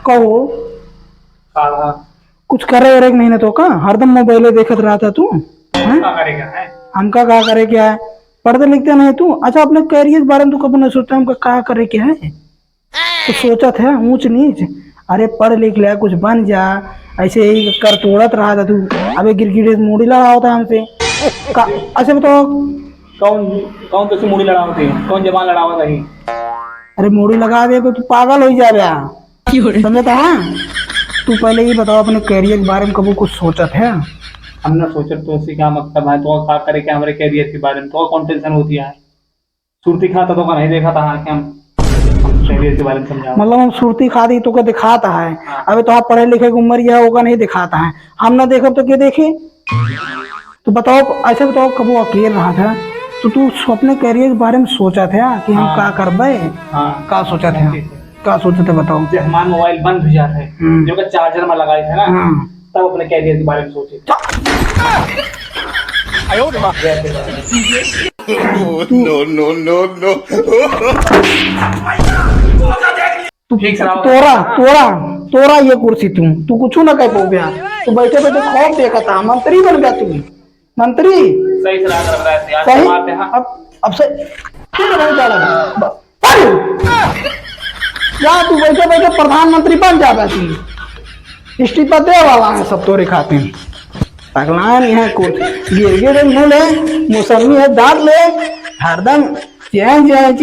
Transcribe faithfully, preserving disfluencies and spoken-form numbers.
कहो। का? कुछ करे वरे के नहीं ना तो का? हरदम मोबाइल देखत रहता तू, हैं? का करे के है? हमका का करे के है? पढ़ते लिखते नहीं तू। अच्छा, अपने कैरियर के बारे में तू कबो नहीं सोचता, हमका का करे के है? तो सोचत है ऊंच नीच। अरे, पढ़ लिख ले, कुछ बन जा। ऐसे ही कर तोड़त रहा था तू। अबे गिरगिट मूड़ी लड़ावत है हमसे। का, अच्छा बताओ। कौन, कौन तो से मूड़ी लड़ावत है? कौन जबान लड़ावत है? अरे, मूड़ी लगा दे तो तू पागल हो जाबे। समझत है? तू पहले ये बताओ, अपने कैरियर के बारे में कबो कुछ सोचत है? हम ना सोचत तो उससे क्या मतलब है? तो का करे के हमारे कैरियर के बारे में? तो कौन टेंशन होती है? सुरती खाता तो का नहीं देखा था कि हम, हम कैरियर के बारे में समझाओ। मतलब हम सुरती खाती तो का दिखाता है। हाँ। अबे तो आप पढ़े लिखे की उम्र यह होगा नहीं दिखाता है। हम ना देखब तो के देखी? तो बताओ, ऐसे बताओ, कबो अकेल रहा था तो तू अपने कैरियर के बारे में सोचा था कि हम हाँ। का करबे? हाँ। का सोचा था? ठीक है। का सोचा था बताओ? जब हमारा मोबाइल बंद हो जाता है, हम्म। जो का चार्जर में लगाए थे ना, हाँ। तब अपने कैरियर के बारे में सोचे थे। No, no, no, no। तू ठीक से रहो। तोरा, तोरा, तोरा ये कुर्सी तू, तू कुछ ना कह पाओ यार। तू बैठे बैठे ख्वाब देखा था, मंत्री बन गया तू, मंत्री। सही से रहा कर रहा है यार, सही? मारते हैं। अब, अब सही। ठीक है, नहीं जा रहा। ब-, अरे! जा तू बैठे बैठे प्रधानमंत्री बन जा बे तू। इस्तीफा दे वाला है सब तोरे खातिर। पगलान यहाँ कुछ गिर गिर मुँह ले, मौसमी है दांत ले, हरदम चैन चैन चैन।